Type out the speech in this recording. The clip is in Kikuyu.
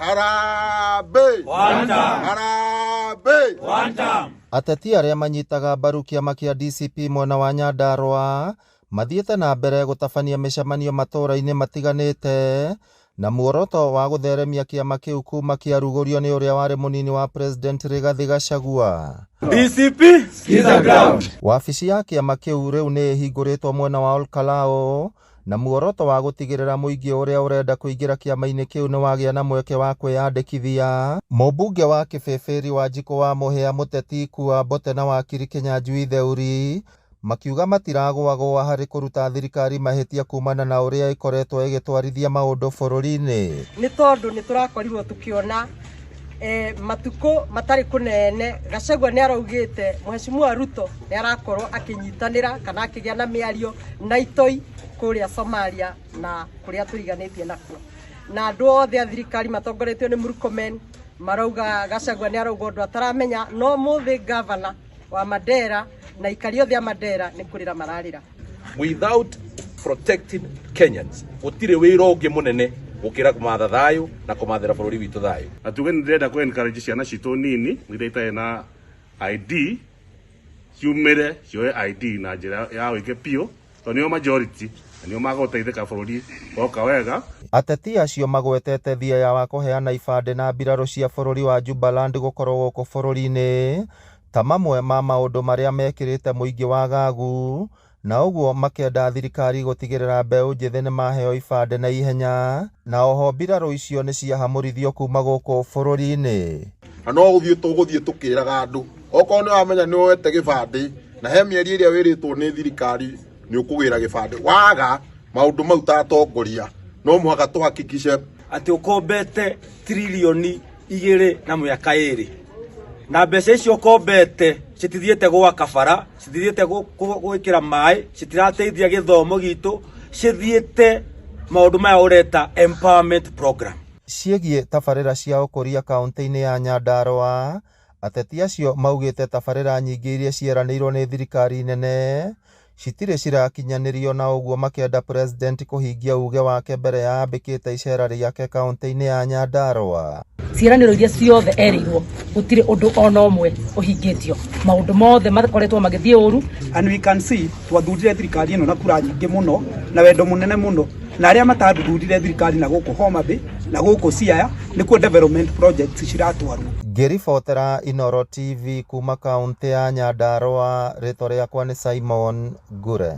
Harambee! One term. Harambee! One term. Ateti arĩa manyitaga mbaru kĩama kĩa DCP mwena wa Nyandarua mathiĩte na mbere gũtabania mĩcemanio matũũra-inĩ matiganĩte na muoroto wa gũtheremia kĩama kĩu kuma kĩarugũrio nĩ ũrĩa warĩ mũnini wa President Rigathi Gachagua. DCP, skiza ground. Wabici ya kĩama kĩu rĩu nĩ ĩhingũrĩtwo mwena wa Olkalou na muoroto wa gũtigĩrĩra mũingĩ ũrĩa ũrenda kũingĩra kĩama-inĩ kĩu nĩ wagĩa na mweke wa kwĩyandĩkithia. Mũmbunge wa Kĩbĩbĩri Wanjikũ wa Mũhĩa Mũteti Ikua Mbote na wakiri Kĩnyanjui Theuri makiuga matiragũagũa harĩ kũruta thirikari mahĩtia kumana na ũrĩa ĩkoretwo ĩgĩtwarithia maũndũ bũrũri-inĩ. Nĩ tondũ nĩ tũrakorirwo tũkĩona matukũ matarĩ kũnene Gachagua nĩ araugĩte Mheshimiwa Ruto nĩ arakorwo akĩnyitanĩra kana akĩgĩa na mĩario na itoi kũrĩa Somalia na kũrĩa tũriganĩtie nakuo, na andũ othe a thirikari matongoretio nĩ Murkomen marauga Gachagua nĩ arauga ũndũ ataramenya. No mũthĩ gavana wa Mandera na ikari othe a Mandera nĩ kũrĩra mararĩra. Without protecting Kenyans, gũtirĩ wĩra ũngĩ mũnene gũkĩra kũmatha thayũ na kũmathĩra bũrũri witũ thayũ. Na tuge nĩ ndĩrenda kũ encourage ciana citũ nini iria itarĩ na ID ciumĩre cioe ID na njĩra ya ũingĩ biũ, tondũ nĩo majority na nĩo magũteithĩka bũrũri woka wega. Ateti acio magwetete thieya wa kũheana ibandĩ na mbirarũ cia bũrũri wa Jubaland gũkorwo gũkũ bũrũri-inĩ ta mamwe ma maũndũ marĩa mekĩrĩte mũingĩ wagagu, na ũguo makenda thirikari gũtigĩrĩra mbeũ njĩthĩ nĩmaheo ibandĩ na ihenya, na oho mbirarũ icio nĩciahamũrithio kuma gũkũ bũrũri-inĩ. Na no gũthiĩ tũgũthiĩ tũkĩraga andũ, okorwo nĩ wamenya nĩ woete gĩbandĩ na he mĩeri ĩrĩa wĩrĩtwo nĩ thirikari nĩ ũkũgĩra gĩbandĩ, waga maũndũ mau ta atongoria no mũhaka tũhakikice atĩ ũkombete 2 tririoni na mĩaka 2, na mbeca icio ũkombete citithiĩte gwaka bara, citithiĩte gwĩkĩra maĩ, citirateithia gĩthomo gitũ, cithiĩte maũndũ maya ũreta empowerment program. Ciĩgiĩ tabarĩra cia ũkũria kaunti-inĩ ya Nyandarua, ateti acio maugĩte tabarĩra nyingĩ iria cieranĩirwo nĩ thirikari nene citirĩ cirakinyanĩrio, na ũguo makenda President kũhingia uge wake mbere ya ambĩkĩte icera rĩake kaunti-inĩ ya Nyandarua. Ciĩranĩro iria ciothe erĩirwo, gũtirĩ ũndũ ona ũmwe ũhingĩtio. Maũndũ mothe makoretwo magĩthiĩ ũru. And we can see twathurire thirikari ĩno na kura nyingĩ mũno na wendo mũnene mũno, na arĩa matathurire thirikari na gũkũ Homa Bay na gũkũ Siaya nĩkuo development projects ciratwarwo. Ngĩribotera Inooro TV kuma kaunti ya Nyandarua, rĩtwa rĩakwa nĩ Simon Ngure.